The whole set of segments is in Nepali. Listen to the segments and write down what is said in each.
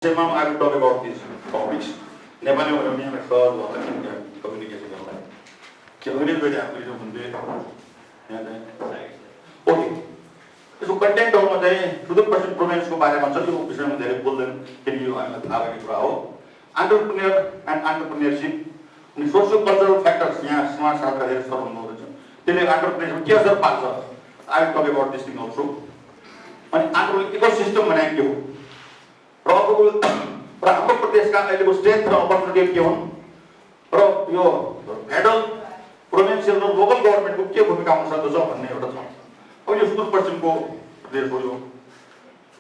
I will talk about these topics. Nepali हो भने हामीलाई सहज होला कम्युनिकेसन गर्नलाई के अंग्रेजी हामीले भन्दै यहाँ चाहिँ ओके यसको कन्टेन्टहरुमा चाहिँ सुदूर पश्चिम प्रोभिन्सको बारेमा छ यो विषयमा धेरै बोल्दैन किनकि यो हामीलाई थाहा भएको कुरा हो एन्टरप्रेन्योर एन्ड एन्टरप्रेन्योरशिप अनि सोसियो कल्चरल फ्याक्टर्स यहाँ समाजशास्त्रका धेरै स्तर हुनुहुन्छ त्यसले एन्टरप्रेन्योरशिपमा के असर पार्छ I will talk about this thing also अनि एन्टरप्रेन्योर इकोसिस्टम भने के हो र हाम्रो प्रदेशका अहिलेको स्ट्रेन्थ र अपर्चुनिटी के हुन् र यो फेडरल प्रोभिन्सियल र लोकल गभर्नमेन्टको के भूमिका हुन सक्दछ भन्ने एउटा छ अब यो सुदूरपश्चिमको प्रदेश हो यो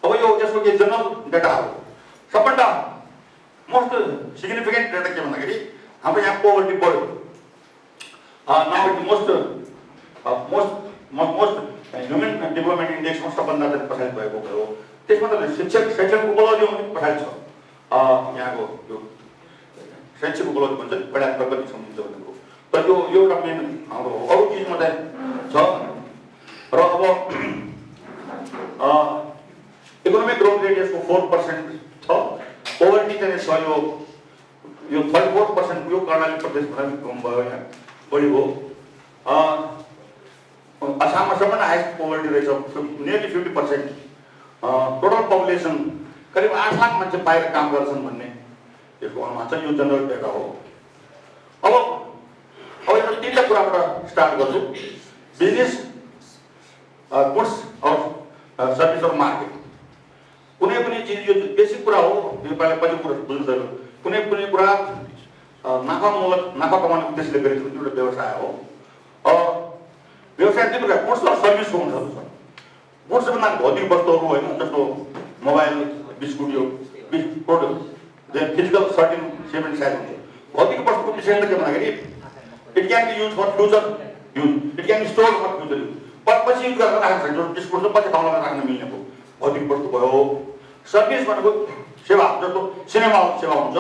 अब यो यसको के जनरल डेटा हो सबभन्दा मोस्ट सिग्निफिकेन्ट डेटा के भन्दाखेरि हाम्रो यहाँ पोभर्टी बढ्यो now it most human development इन्डेक्समा सबभन्दा पछाडि भएको हो त्यसमा त शैक्षिक उपलब्धि पनि पछाडि छ यहाँको यो शैक्षिक उपलब्धि भन्छ नि बढा प्रगति सम्झिन्छ भनेको तर यो एउटा मेन हाम्रो अरू चिजमा चाहिँ छ र अब इकोनोमिक ग्रोथ रेट यसको 4% छ पोभर्टी चाहिँ छ यो 34% यो कर्णाली प्रदेशमा कम भयो यहाँ बढी हो आसाममा सबभन्दा हाइस्ट पोभर्टी रहेछ नियरली 50%। टोटल पपुलेसन करिब 8 लाख मान्छे बाहिर काम गर्छन् भन्ने यसको अनुमान छ यो जनरल डेटा हो अब यो तीनटा कुराबाट स्टार्ट गर्छु business goods or service or market कुनै पनि चिज यो बेसिक कुरा हो नेपालले पनि कुरा बुझ्नु कुनै पनि कुरा नाफा कमाउने उद्देश्यले गरिएको एउटा व्यवसाय हो व्यवसाय चाहिँ कुरा गुड्स अर सर्भिस हुन्छ गुड्स भन्दा भौतिक वस्तुहरू होइन जस्तो मोबाइल बिस्कुट यो प्रोडक्ट जो फिजिकल सर्टिन सेभेन साइज हुन्छ भौतिक वस्तुको विषय के भन्दाखेरि it can be use for future use it can be store for future use पछि युज गरेर राख्न सक्छ बिस्कुट चाहिँ पछि ठाउँमा राख्न मिल्नेको भौतिक वस्तु भयो सर्भिस भनेको सेवा जस्तो सिनेमा सेवा हुन्छ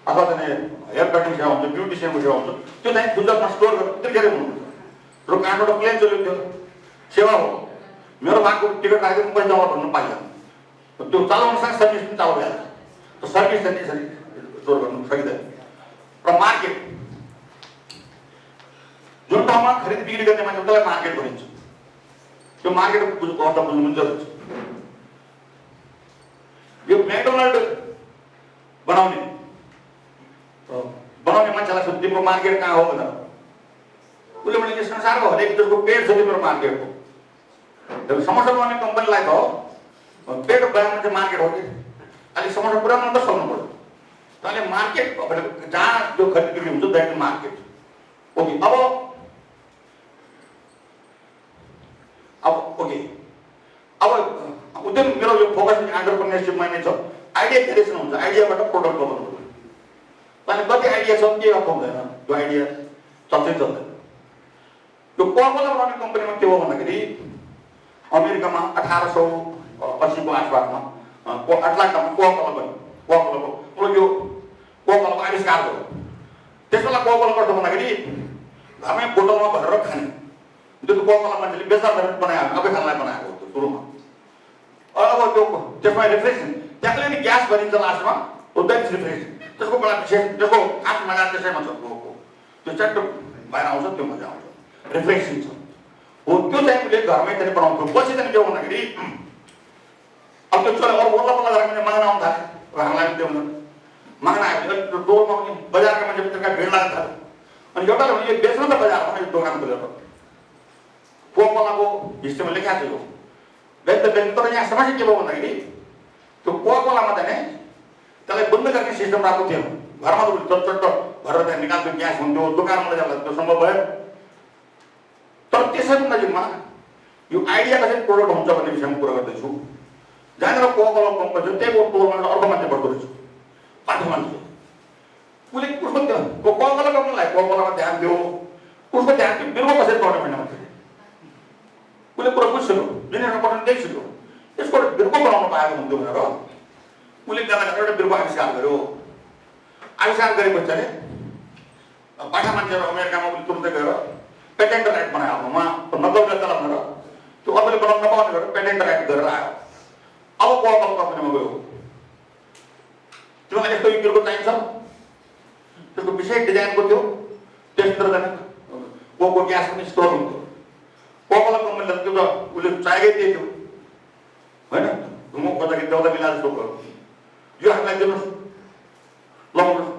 अथवा चाहिँ हेयर कटिङ सेवा हुन्छ ब्युटिसियनको सेवा हुन्छ त्यो चाहिँ फ्युचरमा स्टोर गरेर त्यतिखेरै हुनुहुन्छ र काठबाट प्लेन चल्यो सेवा हो मेरो भागको टिकट राखेर पैसा जम्मा भन्नु पाइन्छ त्यो चलाउन सक्छ सर्भिस पनि चालु भइहाल्छ त्यो सर्भिस चाहिँ त्यसरी स्टोर गर्नु सकिँदैन र मार्केट जुन ठाउँमा खरिद बिक्री गर्ने मान्छे त्यसलाई मार्केट भनिन्छ त्यो मार्केट अर्थ बुझ्नु जरुरी छ यो म्याकडोनल्ड बनाउने मान्छेलाई सोध्छ तिम्रो मार्केट कहाँ हो भनेर उसले भने यो संसारको हरेक जसको पेट छ तिम्रो मार्केट हो समस्या बनाउने कम्पनीलाई त पेट बनाउनु चाहिँ मार्केट हो कि अहिले समस्या पुऱ्याउनु त सक्नु पर्यो तैँले मार्केट जहाँ जो खरिद बिक्री हुन्छ द्याट इज मार्केट ओके अब ओके अब उद्यम मेरो यो फोकस एन्टरप्रेन्योरशिपमा नै छ आइडिया क्रिएसन हुन्छ आइडियाबाट प्रोडक्ट बनाउनु तैँले कति आइडिया छ के अर्थ हुँदैन त्यो आइडिया चल्दै चल्दैन यो कोकाकोला बनाउने कम्पनीमा के हो भन्दाखेरि अमेरिकामा 1880 को आसपासमा 8 लाख कोकाकोलाको यो कोकाकोलाको आविष्कार भयो त्यसबेला कोकाकोला कस्तो भन्दाखेरि घरमै बोतलमा भरेर खाने त्यो कोकाकोला मान्छेले बेच्दा बनाएको आफै खानलाई बनाएको हो सुरुमा अब त्यो त्यसमा रिफ्रेसन त्यसले नि ग्यास भनिन्छ लास्टमा द्याट रिफ्रेसन त्यसको बडा विशेष त्यसको खास मजा त्यसैमा छ त्यो चट्ट बाहिर आउँछ त्यो मजा आउँछ रिफ्रेसन छ हो त्यो चाहिँ उसले घरमै चाहिँ बनाउँथ्यो पछि चाहिँ के भन्दाखेरि अब त्यो चोला अरू बल्ल बल्ल गरेर माग्न आउनु थाल्यो हामीलाई पनि देउन माग्न आयो त्यो डोरमा पनि बजारका मान्छे त्यसका भिड लाग्न थाल्यो अनि एउटा यो बेच्नु त बजारमा यो दोकान खोलेर कोकाकोलाको हिस्ट्रीमा लेखाएको छ यो बेच्दा तर यहाँ समस्या के भयो भन्दाखेरि त्यो कोकाकोलामा चाहिँ त्यसलाई बन्द गर्ने सिस्टम राम्रो थिएन घरमा त चट्ट भरेर त्यहाँ निकाल्थ्यो ग्यास हुन्थ्यो दोकानमा जाँदा त्यो सम्भव भयो तर त्यसैको नजिकमा यो आइडिया कसरी प्रोडक्ट हुन्छ भन्ने विषयमा कुरा गर्दैछु जहाँनिर कोकाकोला कम्पनी छ त्यही टोलमा अर्को मान्छे बढ्दो रहेछ पाठो मान्छे उसले उसको कोकाकोला कम्पनीलाई कोकाकोलामा ध्यान दियो उसको ध्यान त्यो बिरुवा कसरी पर्ने भन्ने मान्छे उसले कुरा बुझिसक्यो बिजनेसमा पठाउनु देखिसक्यो यसको बिरुवा बनाउनु पाएको हुन्थ्यो भनेर उसले गर्दा एउटा बिरुवा आविष्कार गर्यो आविष्कार गरेपछि चाहिँ पाठा मान्छेहरू अमेरिकामा उसले तुरुन्तै गएर पेटेन्ट राइट बनायो आफ्नोमा नक्कल बेच्दा भनेर त्यो अरूले बनाउन नपाउने गरेर पेटेन्ट राइट गरेर आयो अब कोकाकोला कम्पनीमा गयो तिमीलाई यस्तो किलोको चाहिन्छ त्यसको विशेष डिजाइनको थियो त्यसभित्र जाने कोको ग्यास पनि स्टोर हुन्थ्यो कोकोला कम्पनीले त्यो त उसले चाहिएकै त्यही थियो होइन म खोज्दाखेरि देउता मिला जस्तो भयो यो हामीलाई दिनुहोस् लगाउनुहोस्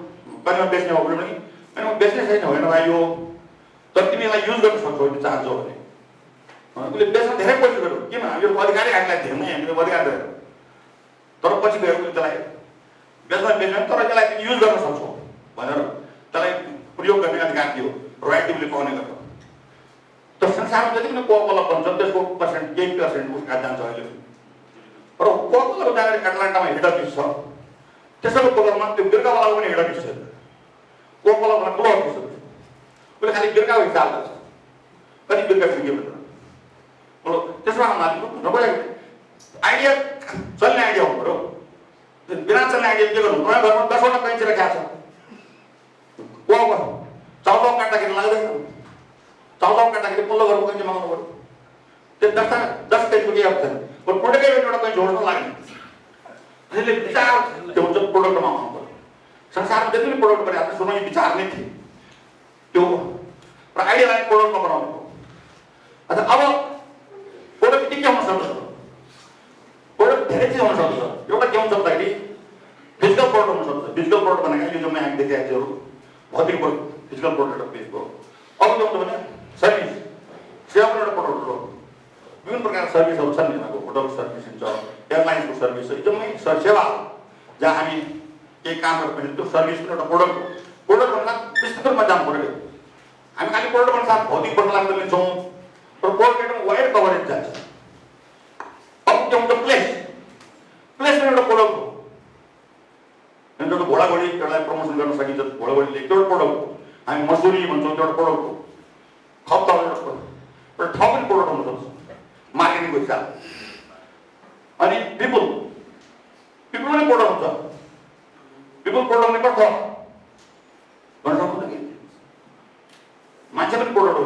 कहिलेमा बेच्ने हो भने होइन म बेच्ने छैन होइन भाइ यो तर तिमीलाई युज गर्न सक्छौ यदि चाहन्छौ भने उसले बेच्न धेरै पैसा गर्यो किन यो अधिकारी हामीलाई धेरै नै हामीले अधिकार दिएर तर पछि गएर उसले त्यसलाई बेच्न तर यसलाई युज गर्न सक्छौ भनेर त्यसलाई प्रयोग गर्ने अधिकार दियो रोयल्टीले पाउने गर्छ तर संसारमा जति पनि कोकोला बन्छ त्यसको पर्सेन्ट केही पर्सेन्ट उसका जान्छ अहिले र कोकोलाको जाँदाखेरि एटलान्टामा हेड अफिस छ त्यसैको बगलमा त्यो बिर्कावालाको पनि हेड अफिस छ कोकोलाको ठुलो अफिस छ उसले खालि बिर्काको हिसाब गर्छ कति बिर्का पुग्यो भनेर त्यसमा नगएको आइडिया चल्ने आइडिया हो पऱ्यो बिना चल्ने आइडिया के गर्नु नयाँ घरमा 10वटा कैँची राखेको छ को चाउचाउ काट्दाखेरि लाग्दैन चाउचाउ काट्दाखेरि पल्लो घरको कैँची मगाउनु पऱ्यो त्यो 10 कैँचीको केही अप्सन पर प्रोडक्टै एउटा कैँची जोड्न लाग्ने त्यसले विचार त्यो हुन्छ प्रोडक्टमा आउनु पऱ्यो संसारमा जति पनि प्रोडक्ट बनिएको छ सुरुमै विचार नै थियो त्यो र आइडियालाई प्रोडक्टमा बनाउनु हो अच्छा अब प्रोडक्ट के हुन सक्छ प्रोडक्ट धेरै चिज हुन सक्छ एउटा के हुन्छ भन्दाखेरि फिजिकल प्रोडक्ट हुन सक्छ फिजिकल प्रोडक्ट भनेको यो जुन हामी देखेका छौँ भौतिक फिजिकल प्रोडक्ट पेजको अब के हुन्छ भने सर्भिस सेवा पनि एउटा प्रोडक्ट हो विभिन्न प्रकारका सर्भिसहरू छन् यहाँको होटल सर्भिस हुन्छ एयरलाइन्सको सर्भिस एकदमै सेवा जहाँ हामी केही काम गर्नुपर्छ त्यो सर्भिस पनि एउटा प्रोडक्ट भन्दा विस्तृत रूपमा जानु पऱ्यो हामी खालि प्रोडक्ट भन्दा भौतिक प्रोडक्टलाई मात्रै लिन्छौँ तर प्रोडक्ट एकदम वाइड कभरेज जान्छ अब के हुन्छ प्लेस पनि एउटा प्रोडक्ट हो एउटा घोडाघोडी एउटालाई प्रमोसन गर्न सकिन्छ घोडाघोडीले एउटा प्रोडक्ट हो हामी मसुरी भन्छौँ त्यो एउटा प्रोडक्ट हो खप्ता एउटा ठाउँ पनि प्रोडक्ट हुनसक्छ मार्केटिङको हिसाब अनि पिपुल पनि प्रोडक्ट हुन्छ पिपुल प्रोडक्ट नै पर्छ भन्न सक्नुहुन्छ कि मान्छे पनि प्रोडक्ट हो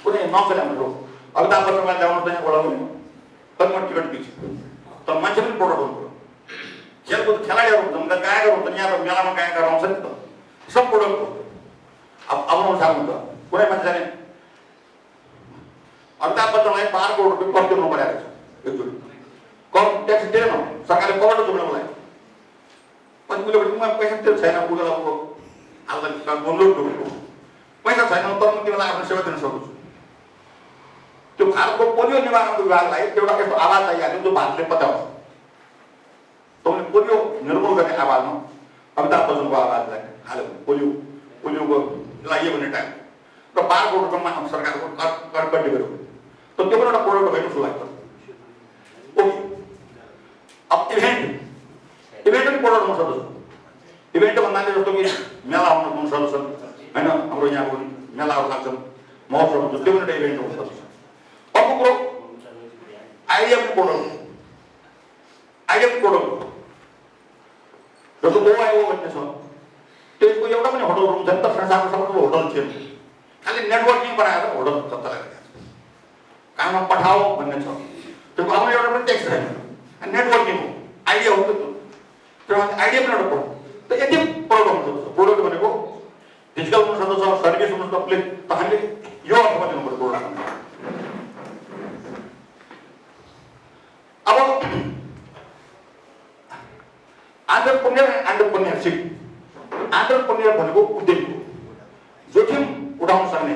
कुनै नचले हाम्रो अमिताभ बच्चनलाई ल्याउनु त यहाँ घोडाघोडी कतिवटा टिकट बिग्छ तर मान्छे पनि प्रोडक्ट हुनु पऱ्यो खेलकुद खेलाडीहरू हुन्छ उनका गायकहरू हुन्छ यहाँ त मेलामा गायकहरू आउँछ नि त सब प्रोडक्ट हो अब अनुसार हुन्छ कुनै मान्छे जाने अमिताभ बच्चनलाई 12 करोड रुपियाँ कर तिर्नु परेको छ एकचोटि कर ट्याक्स तिरेन सरकारले करोड जोड्नको लागि पछि उसले भने पैसा तिर्नु छैन उसलाई अब हाल्दा पैसा छैन तर म तिमीलाई आफ्नो सेवा दिन सक्छु त्यो भारतको पोलियो निवारण विभागलाई एउटा यस्तो आवाज चाहिहाल्यो जो भारतले पत्याउँछ तपाईँले पोलियो निर्मूल गर्ने आवाजमा अमिताभ बच्चनको आवाजलाई हाल्यो पोलियोको लागि भन्ने टाइम र 12 करोड रुपियाँमा सरकारको कर कट्टी गर्यो तर त्यो पनि एउटा प्रोडक्ट भएको जस्तो लाग्छ अब इभेन्ट पनि प्रोडक्ट हुन सक्छ इभेन्ट भन्नाले जस्तो कि मेला हुन सक्छ होइन हाम्रो यहाँको मेलाहरू लाग्छन् महोत्सव हुन्छ त्यो पनि एउटा इभेन्ट हुन सक्छ अर्को कुरो आइडिया पनि प्रोडक्ट जस्तो ओआइओ भन्ने छ त्यसको एउटा पनि होटल रुम छैन त संसारमा सबैको होटल थियो खालि नेटवर्किङ बनाएर होटल चलाइरहेको छ काममा पठाओ भन्ने छ त्यसको आफ्नो एउटा पनि टेक्स्ट छैन नेटवर्किङ हो आइडिया हो त्यो आइडिया पनि एउटा प्रोडक्ट त यति प्रोडक्ट हुन सक्छ प्रोडक्ट भनेको फिजिकल हुन सक्छ सर्भिस हुन सक्छ प्लेस त हामीले यो अर्थमा दिनु पर्यो प्रोडक्ट अब एन्टरप्रेन्योर भनेको उद्यमी हो जोखिम उठाउन सक्ने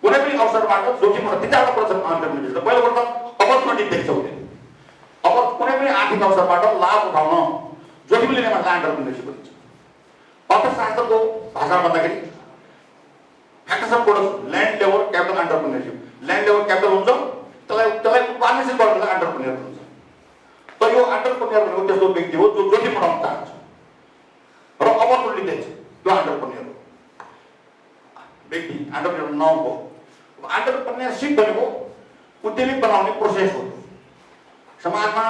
कुनै पनि अवसरबाट जोखिम उठाउन 3-4 पर्छ एन्टरप्रेन्योर पहिलो कुरा अपर्चुनिटी देख्छ उसले अब कुनै पनि आर्थिक अवसरबाट लाभ उठाउन जोखिम लिने मान्छेलाई एन्टरप्रेन्योरशिप भनिन्छ अर्थशास्त्रको भाषामा भन्दाखेरि factors of production land labour capital entrepreneurship land labour capital हुन्छ त्यसलाई उत्पादनशील गर्नलाई एन्टरप्रेन्योर भन्छ तर यो एन्टरप्रेन्योर भनेको त्यस्तो व्यक्ति हो जो जोखिम उठाउन चाहन्छ र अपर्चुनिटी देख्छ त्यो एन्टरप्रेन्योर हो व्यक्ति एन्टरप्रेन्योर नाउन हो एन्टरप्रेन्योरशिप भनेको उद्यमी बनाउने प्रोसेस हो समाजमा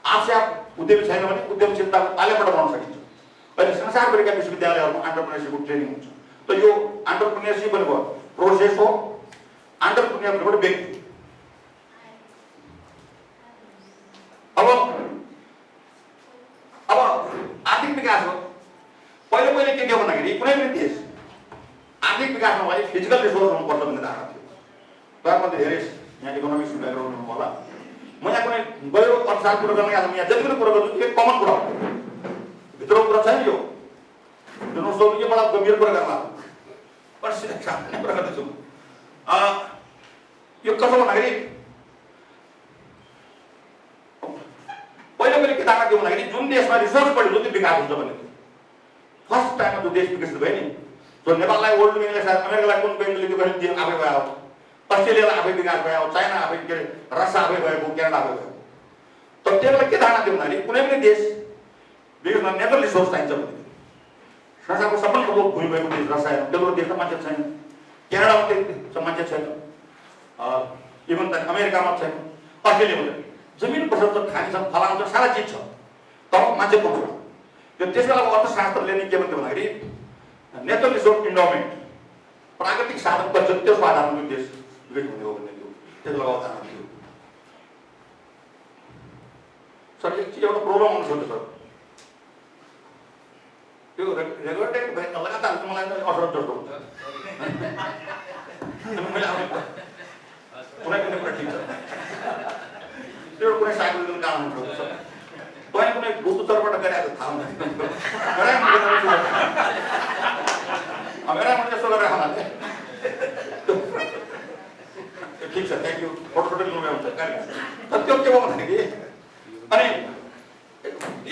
आफै उद्यमी छैन भने उद्यमशीलताको तालिमबाट बनाउन सकिन्छ अहिले संसारभरिका विश्वविद्यालयहरूमा एन्टरप्रेन्योरशिपको ट्रेनिङ हुन्छ त यो एन्टरप्रेन्योरशिप भनेको प्रोसेस हो एन्टरप्रेन्योर भनेको व्यक्ति अब के के भन्दाखेरि कुनै पनि देश आर्थिक विकासमा लागि फिजिकल रिसोर्स हुनुपर्छ भन्ने धारणा थियो। प्रधानमन्त्री धेरै यहाँ इकोनोमिक्स ब्याकग्राउन्ड हुनु होला। म यहाँ कुनै गहिरो अर्थशास्त्र कुरा गर्न यहाँ जति पनि कुरा गर्छु त्यो कमन कुरा हो, भित्रको कुरा छैन। यो जुन बडा गम्भीर कुरा गर्ला पर सामान्य कुरा गर्दैछु। यो कसो भन्दाखेरि पहिले के धारणा थियो भन्दाखेरि जुन देशमा रिसोर्स बढी हुन्छ त्यो विकास हुन्छ भन्ने थियो। फर्स्ट टाइममा जो देश विकसित भयो नि, जो नेपाललाई वर्ल्ड ब्याङ्कले सायद अमेरिकालाई कुन ब्याङ्कले त्यो कहिले दियो आफै भयो, अस्ट्रेलियालाई आफै विकास भयो, चाइना आफै के अरे रसिया आफै भएको, क्यानाडा आफै भयो। तर त्यसलाई के धारणा थियो भन्दाखेरि कुनै पनि देश विकासमा नेचरल रिसोर्स चाहिन्छ भन्ने थियो। संसारको सबभन्दा ठुलो भूमि भएको देश रसिया हो, त्यत्रो देशमा मान्छे छैन। क्यानाडामा त्यति मान्छे छैन, इभन त अमेरिकामा छैन, अस्ट्रेलियामा छैन। जमिन प्रशस्त खाने छ, फलाउँछ, सारा चिज छ, तर मान्छे पाउँछ। त्यो त्यस बेलाको अर्थशास्त्रले नि के भन्थ्यो भन्दाखेरि नेचरल रिसोर्स इन्डोमेन्ट, प्राकृतिक साधन बन्छ, त्यसको आधारमा त्यो देश विकसित हुने हो भन्ने थियो। त्यस बेलाको अवधारणा थियो। सर एउटा प्रोब्लम आउनु सक्छ सर, त्यो रेगुलेटेड लगातार मलाई असर जस्तो हुन्छ। मैले कुनै पनि कुरा ठिक छ, त्यो कुनै साइकोलोजिकल कारण हुनसक्छ। तपाईँ कुनै गुप्तचरबाट गरिरहेको थाहा हुँदैन, मेरा यस्तो गरेर खानाले ठिक छ, थ्याङ्क यू, फोटो लिनु हुन्छ कार्य। तर त्यो के भयो भन्दाखेरि अनि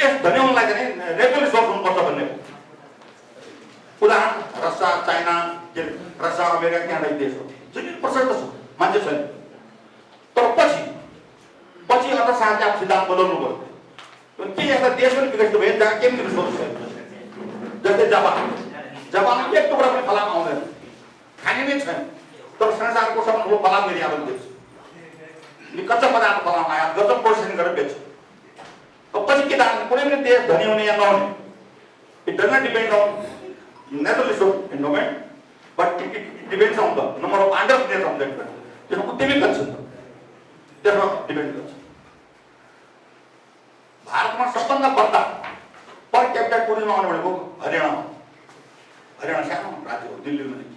यस धनीहरूलाई चाहिँ रेगुलर रिसोर्स हुनुपर्छ भन्ने हो। उदाहरण Russia, China, Russia, America, Canada देश हो, जमिन प्रशस्त छ, मान्छे छैन। तर पछि अर्थशास्त्रले आफ्नो सिद्धान्त बदल्नु पर्यो। के यस्ता देश पनि विकसित भए जहाँ केही पनि रिसोर्स छैन। जस्तै जापानमा एक टुक्रा पनि फलाम आउँदैन, खाने नै छैन, तर संसारको सबभन्दा ठुलो फलाम निर्यात देश। कच्चा पदार्थ फलाम आयो, गजब प्रोसेसिङ गरेर बेच्छ। पछि के धारणा, कुनै पनि देश धनी हुने या नहुने, it does not depend on natural resource endowment, but it depends on the number of entrepreneurs of that country. त्यसमा उद्यमी कति छन् त्यसमा डिपेन्ड गर्छ। भारतमा सबभन्दा बढ्ता पर क्यापिटा टुरिज्म आउने भनेको हरियाणा हो। हरियाणा सानो राज्य हो, दिल्ली नजिक।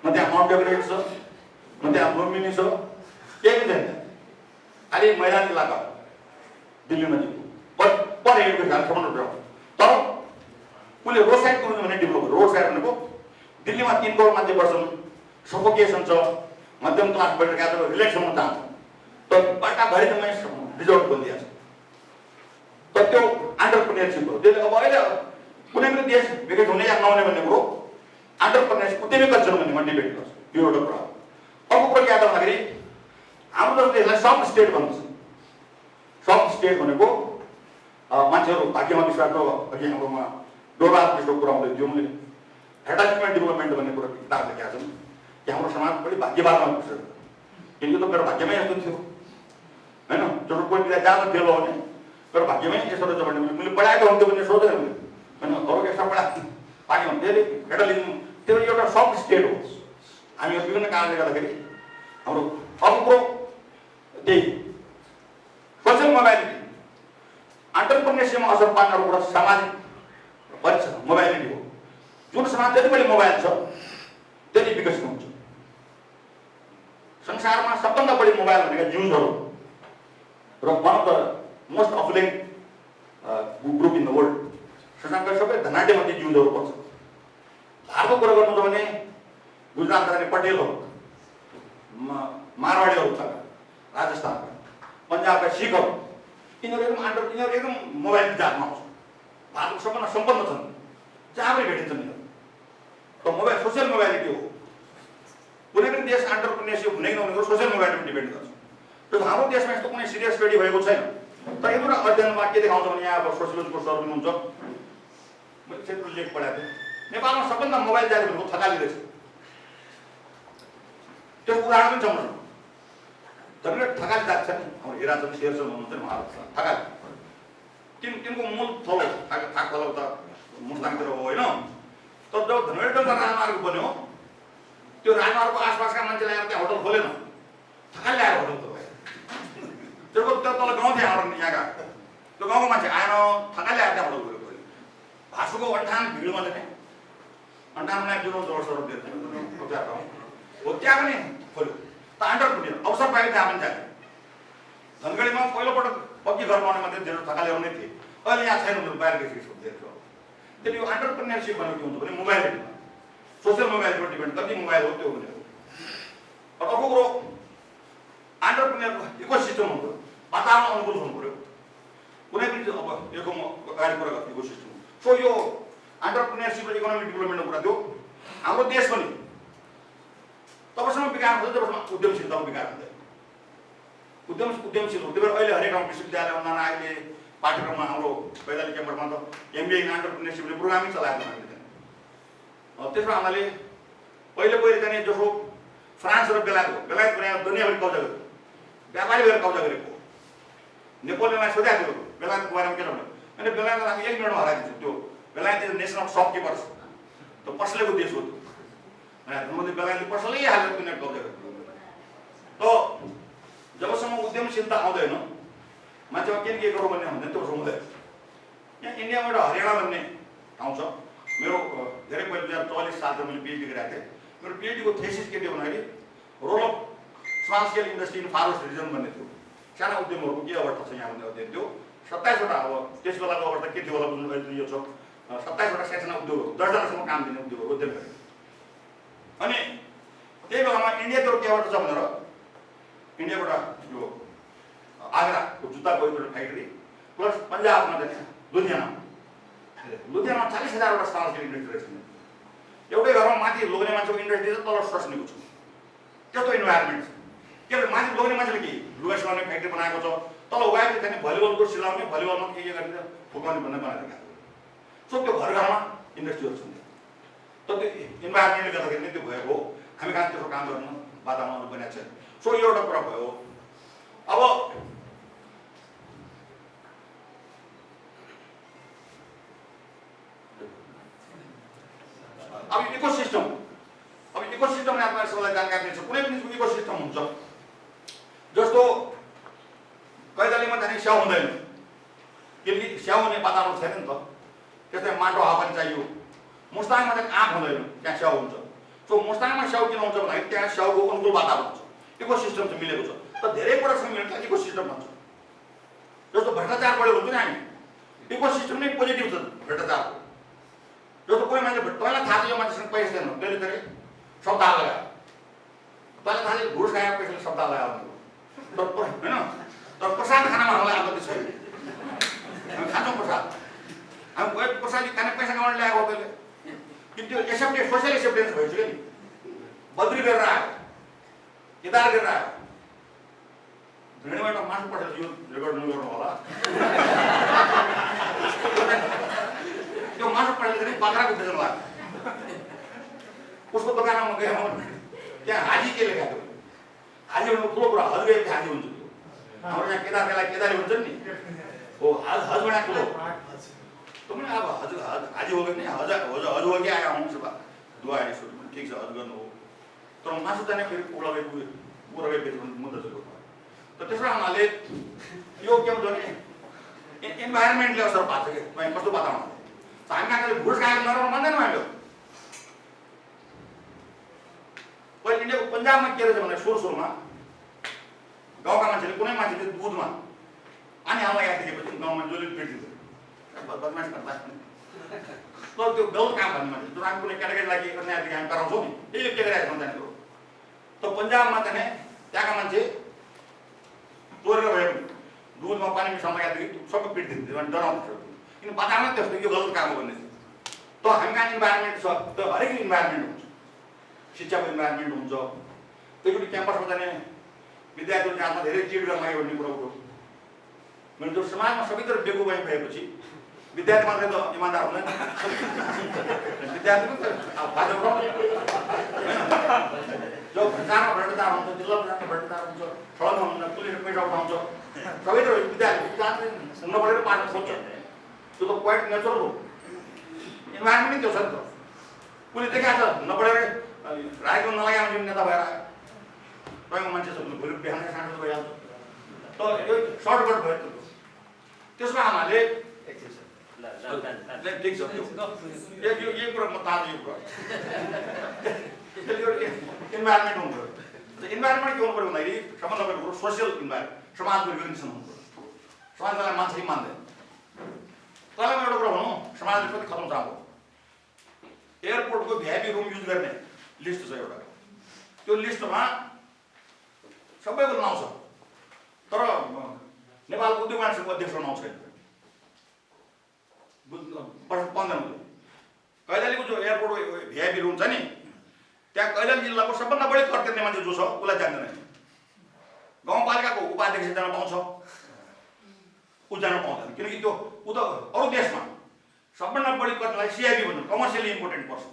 न त्यहाँ माउन्ट एभरेस्ट छ, न त्यहाँ लुम्बिनी छ, केही पनि छैन। खालि मैदान इलाका दिल्ली नजिक पर हेडको हिसाबले सबभन्दा बढ्ता। तर उसले रोड साइड टुरिज्म भने डेभलप गर्यो। रोड साइड भनेको दिल्लीमा 3 करोड मान्छे बस्छन्, सफोकेसन छ, मध्यम क्लास बैठक आएर रिल्याक्स हुन चाहन्छ, तर बाटाभरि त रिजोर्ट खोलिदिएको छ। तर त्यो एन्टरप्रेन्योरसिप हो। त्यसले अब अहिले कुनै पनि देश विकसित हुने या नहुने भन्ने कुरो एन्टरप्रेन्योरसिप उद्यमी कति छन् भन्नेमा डिपेन्ड गर्छ। यो एउटा कुरा हो। अर्को कुरा के आएर भन्दाखेरि हाम्रो जस्तो देशलाई सफ्ट स्टेट भन्छ। सफ्ट स्टेट भनेको मान्छेहरू भाग्यमा विश्वास हो। अघि हाम्रोमा डोरबार विश्वको कुरा आउँदै थियो, मैले एटाचमेन्ट डेभलपमेन्ट भन्ने कुरा किताब लेखेका छन् कि हाम्रो समाज बढी भाग्यवादमा विश्वास गर्छ। किनकि त मेरो भाग्यमै यस्तो थियो होइन, जब कोही बिदा जान फेल हो भने मेरो भाग्यमै यस्तो रहेछ भने मैले पढाएको हुन्थ्यो भने सोधेँ होइन, अरू एक्स्ट्रा पढाएको पानी हुन्थ्यो। फेडरलिजम त्यो एउटा सफ्ट स्टेट हो। हामीहरू विभिन्न कारणले गर्दाखेरि हाम्रो अर्को कुरो त्यही सोसियल मोबाइलिटी, एन्टरप्रेन्योरसिपमा असर पार्ने अर्को कुरा सामाजिक परीक्षण मोबाइलिटी हो। जुन समाज जति बढी मोबाइल छ त्यति विकसित हुन्छ। संसारमा सबभन्दा बढी मोबाइल भनेका युजहरू र one of the most affluent group in the world. संसारका सबै धनाढ्य मध्ये युजहरू पर्छ। भारतको कुरा गर्नु छ भने गुजरातका जाने पटेलहरू, मारवाडीहरू छ, राजस्थानका, पन्जाबका सिखहरू, यिनीहरू एकदम मोबाइल जातमा आउँछ। भारतको सबभन्दा सम्पन्न छन्, जहाँ पनि भेटिन्छन् यिनीहरू। त मोबाइल सोसियल मोबाइलिटी हो। कुनै पनि देश एन्टरप्रेन्योरसिप हुने कि नहुने सोसियल मोबाइलिटीमा डिपेन्ड गर्छ। त्यो हाम्रो देशमा यस्तो कुनै सिरियस स्टडी भएको छैन। तर एउटा अध्ययनमा के देखाउँछ भने यहाँ अब सोसियोलोजीको सर हुनुहुन्छ, मैले क्षेत्र लेख पढाएको थिएँ, नेपालमा सबभन्दा मोबाइल जारी भनेको थकाली रहेछ। त्यसको उदाहरण पनि छ मसँग। तपाईँले थकाली जात छ नि, हाम्रो हिराचन्द शेरचन्द हुनुहुन्छ नि, उहाँहरू थकाली। तिनको मूल थलो थाक थलो त मुस्ताङतिर हो होइन। तर जब धनगढीमा राजमार्ग बन्यो, त्यो राजमार्गको आसपासका मान्छेले आएर त्यहाँ होटल खोलेन, थकाली ल्याएर होटल खोल्यो। त्यसको तल गाउँ थियो हाम्रो यहाँका, त्यो गाउँको मान्छे आएन, थकाली ल्याएर त्यहाँ होटल खोल्यो। भाषुको अन्ठान भिडमा चाहिँ अन्ठानलाई जुन जोडसोड दिएको हो त्यहाँ पनि खोल्यो त एन्टरप्रेन्योर अवसर पायो त्यहाँ पनि जाने धनगढीमा पहिलोपटक पक्की घर बनाउने मात्रै धेरै थकाले आउने थिए अहिले यहाँ छैन बाहिर गइसकेको देख्छु त्यसले यो एन्टरप्रेन्योरसिप भनेको के हुन्छ भने मोबाइलिटीमा सोसियल मोबाइलको डिपेन्ड कति मोबाइल हो त्यो हुने हो अर्को कुरो एन्टरप्रेन्योरको इकोसिस्टम हुन्छ वातावरण अनुकूल हुनु पर्यो कुनै पनि अब योको अगाडि कुरा गर्छु इकोसिस्टम सो यो एन्टरप्रेन्योरसिप र इकोनोमिक डेभलपमेन्टको कुरा थियो हाम्रो देश पनि तबसम्म विकास हुन्छ जबसम्म उद्यमशीलताको विकास हुँदैन उद्यमशील हुँदै अहिले हरेक ठाउँ विश्वविद्यालय अनुदान अहिले पाठ्यक्रममा हाम्रो वैधानिक क्याम्पसमा त एमबिए इन एन्टरप्रेन्योरसिपले प्रोग्रामै चलाएको हामीले त्यसमा हामीले पहिले चाहिँ जसो फ्रान्स र बेलायत बनाएर दुनियाँभरि कब्जा गर्यो व्यापारी भएर कब्जा गरेको नेपोलियनलाई सोधेको थियो बेलायतको बारेमा के भन्यो अनि बेलायतलाई हामी 1 मिनटमा हराइदिन्छौँ त्यो बेलायत नेसन अफ सपकिपर्स त पसलेको देश हो त्यो बेलायतले पसलै हालेर दुनियाँ कब्जा गर्यो त जबसम्म उद्यमशीलता आउँदैन मान्छेमा के गरौँ भन्ने हुँदैन त्यो हुँदैन यहाँ इन्डियाबाट हरियाणा भन्ने ठाउँ छ मेरो धेरै पहिले 2044 सालमा मैले पिएचडी गरेको थिएँ मेरो पिएचडीको थेसिस के थियो भन्दाखेरि role of small scale industry in far west region भन्ने थियो साना उद्यमहरूको के अवस्था छ यहाँ भन्ने अध्ययन थियो 27वटा अब त्यस बेलाको अवस्था के थियो होला बुझ्नु यो छ 27वटा साना उद्योगहरू 10जनासम्म काम दिने उद्योगहरू उद्यम गरे अनि त्यही बेलामा इन्डियाको के अवस्था छ भनेर इन्डियाबाट यो आगराको जुत्ताको एउटा फ्याक्ट्री प्लस पन्जाबमा चाहिँ लुधियानामा 40,000वटा स्मल स्केल इन्डस्ट्री रहेछ एउटै घरमा माथि लोग्ने मान्छेको इन्डस्ट्री छ तल सस्नेको छ त्यस्तो इन्भाइरोमेन्ट छ के भन्छ माथि लोग्ने मान्छेले के लुगा सिलाउने फ्याक्ट्री बनाएको छ तल वाइफले चाहिँ भलिबलको सिलाउने भलिबलमा के गर्ने फुकाउने भन्ने बनाएर गएको सो त्यो घर घरमा इन्डस्ट्रीहरू छन् त त्यो इन्भाइरोमेन्टले गर्दाखेरि नै त्यो भएको हो हामी कहाँ त्यसको काम गर्न वातावरण बनेको छैन सो यो एउटा कुरा भयो अब इकोसिस्टम आपलाई सबैलाई जानकारी दिन्छ कुनै पनि इकोसिस्टम हुन्छ जस्तो कैलालीमा चाहिँ स्याउ हुँदैन किनकि स्याउ हुने वातावरण छैन नि त त्यस्तै माटो हावा पनि चाहियो मुस्ताङमा चाहिँ आँप हुँदैन त्यहाँ स्याउ हुन्छ सो मुस्ताङमा स्याउ किन हुन्छ भन्दाखेरि त्यहाँ स्याउको अनुकूल वातावरण छ इकोसिस्टम चाहिँ मिलेको छ त धेरै कुरासँग मिल्छ इकोसिस्टम भन्छ जस्तो भ्रष्टाचार बढ्यो हुन्छ नि हामी इकोसिस्टम नै पोजिटिभ छ भ्रष्टाचारको जस्तो कोही मान्छे तँलाई थाहा छ यो मान्छेसँग पैसा छैन त्यसले फेरि शब्द लगायो तँलाई थाहा छ घुस खाएर पैसाले शब्द लगायो होइन तर प्रसाद खानामा हामीलाई आपत्ति छैन हामी खान्छौँ प्रसाद हामी प्रसाद खाने पैसा कमाउनु ल्याएको हो त्यसले किन त्यो एक्सेप्टेन्स सोसियल एक्सेप्टेन्स भइसक्यो नि बद्री गरेर आयो केदार गरेर आयो धेरैबाट मासु पठाएर यो रेकर्ड नगर्नु होला त्यो मासु पठाएर चाहिँ बाख्राको बेचन लाग्यो उसको दोकानमा म गएँ त्यहाँ हाजी के लेखाएको थियो हाजी भन्नु ठुलो कुरा हज गएपछि हाजी हुन्छ त्यो हाम्रो यहाँ केदारलाई केदारी हुन्छ नि हो हज बना ठुलो त पनि अब हज हाजी हो कि हज हो कि आयो आउँछ बा दुआ आयो ठिक छ हज गर्नु हो तर मासु जाने फेरि उडाले बेच्नु मुद्दा छ त त्यसमा उनीहरूले यो के भन्छ भने इन्भाइरोमेन्टले असर पार्छ कि कस्तो वातावरण हामी कहाँ घुस खाएको नराम्रो मान्दैनौँ हामीले पहिले इन्डियाको पन्जाबमा के रहेछ भने सुरुमा गाउँका मान्छेले कुनै मान्छेले दुधमा अनि हाल्न आइदिएपछि गाउँमा जसले बेचिदिन्छ बदमास गर्दा तर त्यो गलत काम भन्ने मान्छे जो हामी कुनै क्याटेगोरीलाई के गर्ने आदि हामी गराउँछौँ नि त्यही के गरिरहेको हुन्छ त्यहाँको त पन्जाबमा चाहिँ त्यहाँका मान्छे चोरेर भए पनि दुधमा पानी मिसाउन आइदिएदेखि सबै पिटिदिन्छ अनि डराउँछ किन वातावरण त्यस्तो यो गलत काम हो भन्ने त हामी कहाँ इन्भाइरोमेन्ट छ त हरेक इन्भाइरोमेन्ट हुन्छ शिक्षाको इन्भाइरोमेन्ट हुन्छ त्यही क्याम्पसमा जाने विद्यार्थीहरूको हातमा धेरै चिड गर्न लाग्यो भन्ने कुरा उठ्यो मैले जो समाजमा सबैतिर बेगुबाई भएपछि विद्यार्थी मात्रै त इमान्दार हुँदैन विद्यार्थी पनि फाइदा उठाउँछ जो भ्रष्टाचार हुन्छ जिल्ला प्रशासनमा भ्रष्टाचार हुन्छ सडकमा हुन्छ पुलिसले पैसा उठाउँछ सबैतिर विद्यार्थी नपढेर पार्न खोज्छ त्यो त क्वाइट नेचुरल हो इन्भाइरोमेन्ट नै त्यो छ नि त पुलिस देखाएको छ नपढेर राखेको नलागे मान्छे नेता भएर आयो तपाईँको मान्छे छ भने भोलि बिहानै साँझ भइहाल्छ त यो सर्टकट भयो त्यसमा हामीले ल ठिक छ यो कुरा म ताजा यो कुरा इन्भाइरोमेन्ट हुनु पऱ्यो इन्भाइरोमेन्ट के हुनु पऱ्यो भन्दाखेरि सबभन्दा पहिलो कुरो सोसियल इन्भाइरोमेन्ट समाजको रिकग्निसन हुनु पऱ्यो समाजलाई मान्छे मान्दैन तँलाई म एउटा कुरा भनौँ समाजले कति खतम छ अब एयरपोर्टको भिआइपी रुम युज गर्ने लिस्ट छ एउटा त्यो लिस्टमा सबैको नाउँ छ तर नेपालको उद्योग वाणिज्यको अध्यक्षको नाउँ छैन पाउँदैन कैलालीको जो एयरपोर्टको भिआइपी रुम छ नि त्यहाँ कैलाली जिल्लाको सबभन्दा बढी कर तिर्ने मान्छे जो छ उसलाई जान्दैन गाउँपालिकाको उपाध्यक्ष जान पाउँछ ऊ जान पाउँदैन किनकि त्यो ऊ त अरू देशमा सबभन्दा बढी करलाई सिआइबी भन्छ कमर्सियली इम्पोर्टेन्ट पर्छ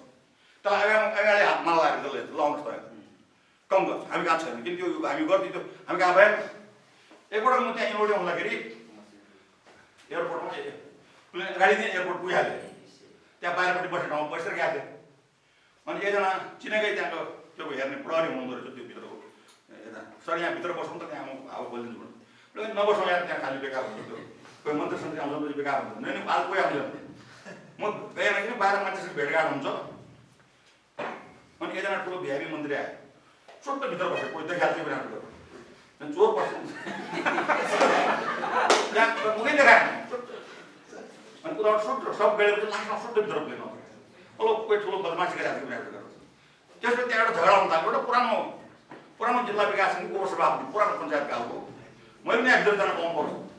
त्यसलाई अगाडि हात माला लगाएर त्यसले लाउनुहोस् त कम गर्छ हामी कहाँ छैन किन त्यो हामी गरिदियो हामी कहाँ भयो एकपल्ट म त्यहाँ इन्भोल्भ हुँदाखेरि एयरपोर्टमा गाडी नै एयरपोर्ट पुगिहाल्यो त्यहाँ बाहिरपट्टि बस्ने ठाउँमा बसेर गएको थिएँ अनि एकजना चिनेकै त्यहाँको त्यो हेर्ने प्रहरी हुनुहुँदो रहेछ त्यो भित्रको यता सर यहाँ भित्र बसौँ त त्यहाँ म अब बोलिदिन्छु भने नबसौँ यहाँ त्यहाँ खालि बेकार हुन्छ त्यो कोही मन्त्री सन्त्री आउँछ बेकार हुन्छ नै आज कोही आउँदैन म गएन कि बाहिर मान्छेसँग भेटघाट हुन्छ अनि एकजना ठुलो भिआइपी मन्त्री आयो छोटो भित्र बस्यो कोही देखाएको चाहिँ राम्रो गर्यो चोर पर्छ त्यहाँ मुखै देखाएन अनि उता सुट सब गएर लास्टमा सुट भित्र पुगेन अलो कोही ठुलो बदमासी गरिरहेको थियो त्यसपछि त्यहाँ एउटा झगडा हुन थाल्यो एउटा पुरानो जिल्ला विकास समितिको उपसभापति पुरानो पञ्चायत कालको मैले पनि यहाँ भित्र जान पाउनु पर्छ